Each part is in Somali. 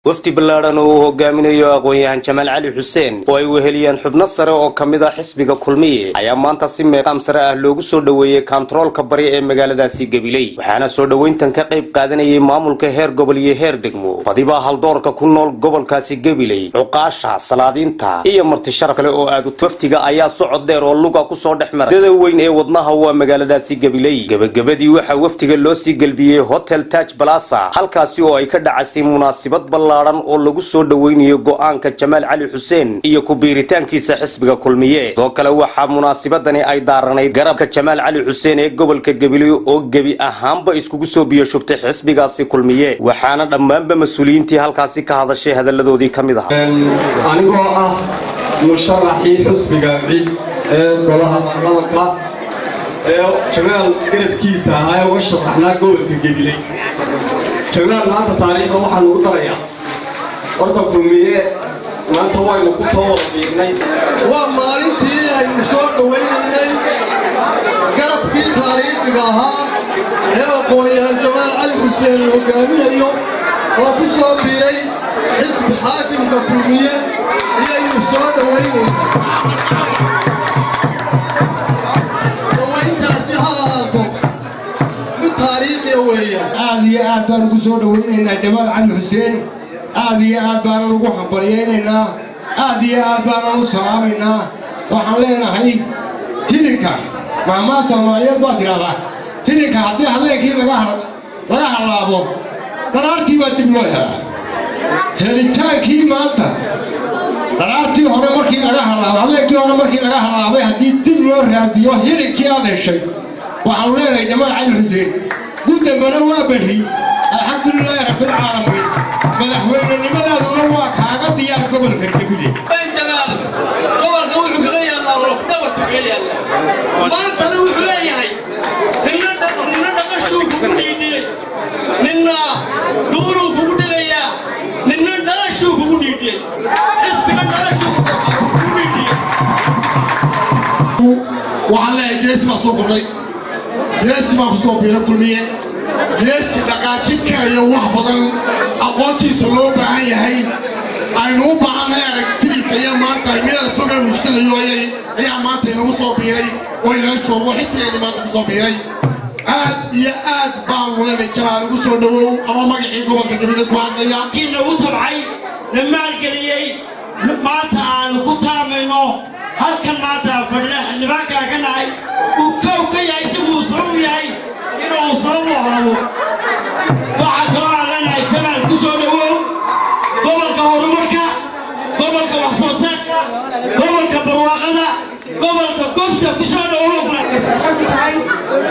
Wafdi ballaadhan oo uu hogaaminayo aqoon-yahan Jamaal Cali Xuseen oo ay weheliyeen xubno sare oo ka mid ah xisbiga Kulmiye ayaa maanta si meeqaam sare ah loogu soo dhoweeyey kaantaroolka bari ee magaaladaasi Gabiley. Waxaana soo dhoweyntan ka qayb qaadanayay maamulka heer gobol iyo heer degmo, badiba haldoorka ku nool gobolkaasi Gabiley, cuqaasha, salaadiinta iyo marti sharaf kale oo aad. Wafdiga ayaa socod dheer oo luga kusoo dhex maray dada weyn ee wadnaha waa magaaladaasi Gabiley. Gebagabadii waxaa wafdiga loo sii gelbiyey Hotel Taj Plaza, halkaasi oo ay ka dhacasay munaasibad ballaadhan oo lagu soo dhoweynayo go'aanka Jamaal Cali Xuseen iyo ku biiritaankiisa xisbiga Kulmiye. Sidoo kale waxaa munaasibadani ay daaranayd garabka Jamaal Cali Xuseen ee gobolka Gabiley oo gebi ahaanba iskugu soo biyo shubtay xisbigaasi Kulmiye. Waxaana dhammaanba mas-uuliyiintii halkaasi ka hadashay hadalladoodii ka mid ahaa: Anigoo ah musharaxii xisbiga UCID ee golaha baarlamanka ee Jamaal garabkiisa ahaa ee uga sharaxnaa gobolka Gabiley, Jamaal maanta taariikhda waxaan ugu darayaa horta Kulmiye maanta waynu ku soo wada biirnay. Waa maalintii aynu soo dhowaynaynay garabkii taariikhiga ahaa ee aqoon-yahan Jamaal Cali Xuseen hogaaminayo oo ku soo biiray xisbi xaakimka Kulmiye iyaynu soo dhowaynayna. Dhowayntaasi ha ahaato mid taariikhiya weeyaan. Aad iyo aad baan ugu soo dhowaynaynaa Jamaal Cali Xuseen, aad iyo aad baanan ugu hambalyaynaynaa, aad iyo aad baanan u salaamaynaa. Waxaan leenahay hilinka, maahmaah Soomaaliyeed baa tidhahdaa, hilinka haddii habeenkii laga hallaabo, dharaartii baa dib loo helaa. Helitaankii maanta, dharaartii hore markii laga hallaabo, habeenkii hore markii laga hallaabay, haddii dib loo raadiyo hilinkii aad heshay, waxaanu leenahay Jamaal Cali Xuseen, guddambana waa berri. Alxamdulilaahi rabbilcaalamiin, madaxweynenimadaaduna waa kaaga diyaar gobolka Gabiley. Jamaal gobolka wuxuu kaga yaallaa lafdhabartu kaga yaallaa. Maantana wuxuu leeyahay ninna dhaqashuu kugu dhiidhiyey, ninna duuruu kugu dhigayaa, ninna dhalashuu kugu dhiidhiyey, xisbiga dhalashuu kugu dhiidhiyey. Waxaan leeyahay geesi baa soo kordhay, geesi baa ku soo biiray Kulmiye, geesi dhaqaajin karayo wax badan, aqoontiisa loo baahan yahay, aynu u baahannahay aragtidiisa iyo maanta meela fogaa wiigsanayo ayaa maanta inagu soo biiray oo inala joogo, xisbigeenni maanta ku soo biiray. Aad iyo aad baanu leenay Jamaal ugu soo dhowow ama magacii gobolka Gabiley ku hadlaya. Kii nagu tabcay, na maalgeliyey, maanta aanu ku taamayno halkan maanta aan fadhina, xildhibaankaa ka nahay, uu kow ka yahay, si uu sabab u yahay inuu sabab u ahaado. Waxaa kaloo aan leenahay, Jamaal, ku soo dhowow gobolka horumarka, gobolka wax soo saarka, gobolka barwaaqada, gobolka gobta ku soo dhowow. Farxad tahay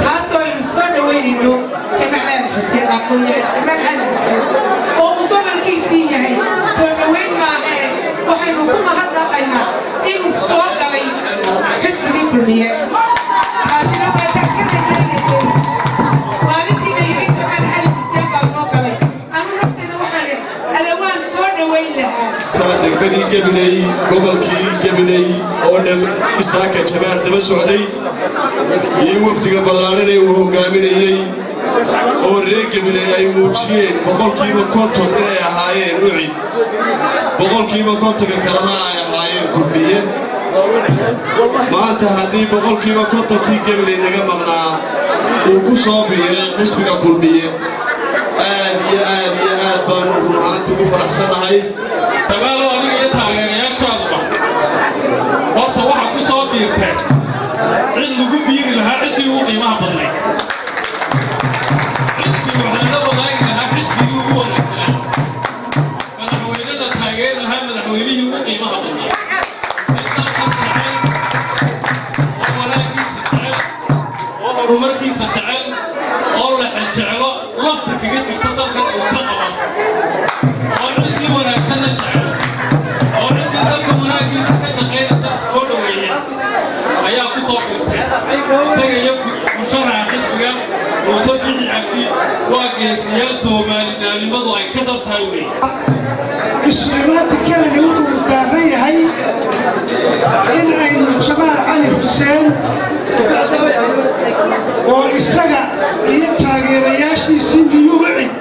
taasoo aynu soo dhoweynayno Jamaal Cali Xuseen, aqoonyahan Jamaal Cali Xuseen oo uu gobolkiisii yahay. Soo dhoweyn maahee, waxaynu ku mahadnaqaynaa inuu soo galay xisbigii Kulmiye. Taasina waa taan ka rajaynaynay. Maalintii la yidhi Jamaal Cali Xuseen baa soo galay, anu nafteyda waxaan idhi alle waan soo dhoweyn lahaa. Degmadii Gabiley, gobolkii Gabiley oo dhan isaaka Jamaal daba socday iyo wafdiga ballaadhan ee uu hogaaminayey oo reer Gabiley ay muujiyeen 50% inay ahaayeen UCID, 50%-ka kalena ay ahaayeen Kulmiye. Maanta haddii 50%-kii Gabiley naga maqnaa uu ku soo biiray xisbiga Kulmiye, aad iyo aad iyo aad baanu run ahaantii ugu faraxsanahay. Jamaalow, adiga iyo taageerayaashaaduba horta waxaa ku soo biirteen cid lagu biiri lahaa ciddii ugu qiimaha badnayd, xisbigu waxaa la wadaagi lahaa xisbigii ugu wanaagsanaa, madaxweynada taageeri lahaa madaxweynihii ugu qiimaha badnaa, mid dalkan jecel oo wanaagiisa jecel oo horumarkiisa jecel oo la jeclo lafta kaga jirta dalkan uu ka qabo, oo ciddii wanaagsanna jecel oo ciddii dalka wanaaggiisa ka shaqaynaysa soo dhoweeya ayaa ku soo biirtay. Isaga iyo musharaxa xisbiga Muuse Bixi Cabdi waa geesiyaal Soomaalinaanimadu ay ka dhab tahay weeye. Isu-imaatinkeeni wuxuu taagan yahay in aynu Jamaal Cali Xuseen oo isaga iyo taageerayaashiisii new UCID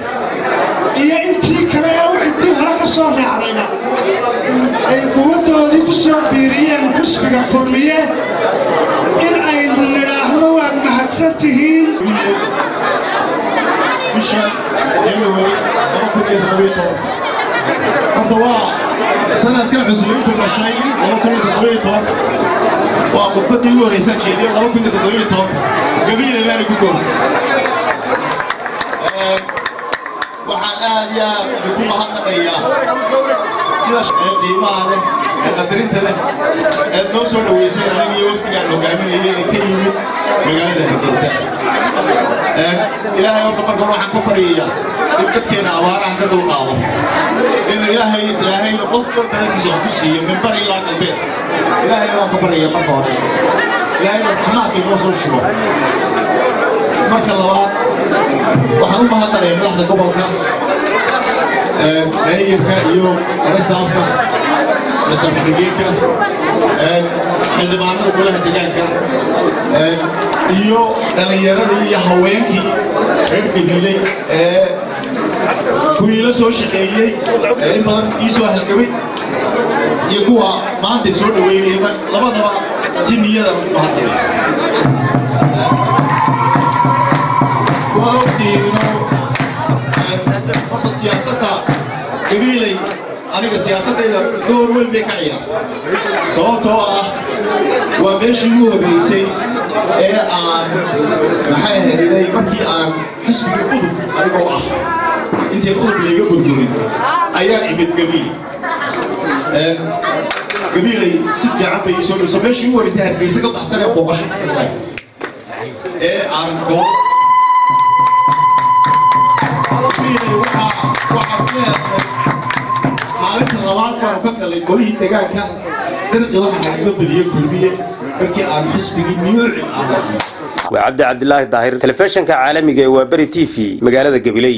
iyo intii kale ee UCIDtii hore ka soo soo raacdayba ay quwaddoodii ku soo biiriyeen xusbiga Kulmiye, in aynu nidhaahno waad mahadsan tihiin. Bisha January 2017, horta waa sanadkan cusub intuu dhashay 2017, waa khudbaddii ugu horreysaa jeediyo 2017 Gabiile baana ku koobsay. Waxaan aad iyo aad idinku mahadnaqayaa sida ee qiimaha leh ee qadarinta leh eed noo soo dhoweyseen aniga iyo wafdigaan hogaaminayay ee ka yimid magaalada Hargeysa. Ilaahay horta marka hore waxaan ka baryayaa in dadkeena abaaraha ka dulqaado, in Ilaahayna qof walba halkiisa wax ku siiyo, min bari ilaa galbeed. Ilaahay waan ka baryaya marka hore Ilaahayna raxmaadka inoo soo shubo. Marka labaad, waxaan u mahadnaqayaa madaxda gobolka, maayirka iyo rasaafka, rasaaf ku-xigeenka, xildhibaanada golaha deegaanka iyo dhallinyaradii iyo haweenkii reer Gabiiley ee kuwii la soo shaqeeyey ee in badan ii soo halgamay iyo kuwa maanta soo dhaweynayaba, labadaba si niyada ugu mahadnaqay. Waa ogtihiino horta siyaasadda Gabiiley aniga siyaasaddayda door weyn bay ka ciyaartay, sababtoo ah waa meeshii ugu horreysay ee aan, maxay ahayday, markii aan xisbiga UDUB anigoo ah, intiin UDUB layga burburin, ayaan imid Gabiil. Gabiilay si fiican bay ii soo dhowso. Meeshii ugu horreysay Hargeysa ka baxsan ee booqasho ku tagnay ee aan goo Gabiilay waxaa ku helnay maalinta labaad baanu ka galay golihii deegaanka. Dirqi waxaa nagaga badiyey Kulmiye markii aan xisbigii niyuuci aan Waa Cabdi Cabdilaahi Daahir, telefishinka caalamiga ee Waaberi TV, magaalada Gabiley.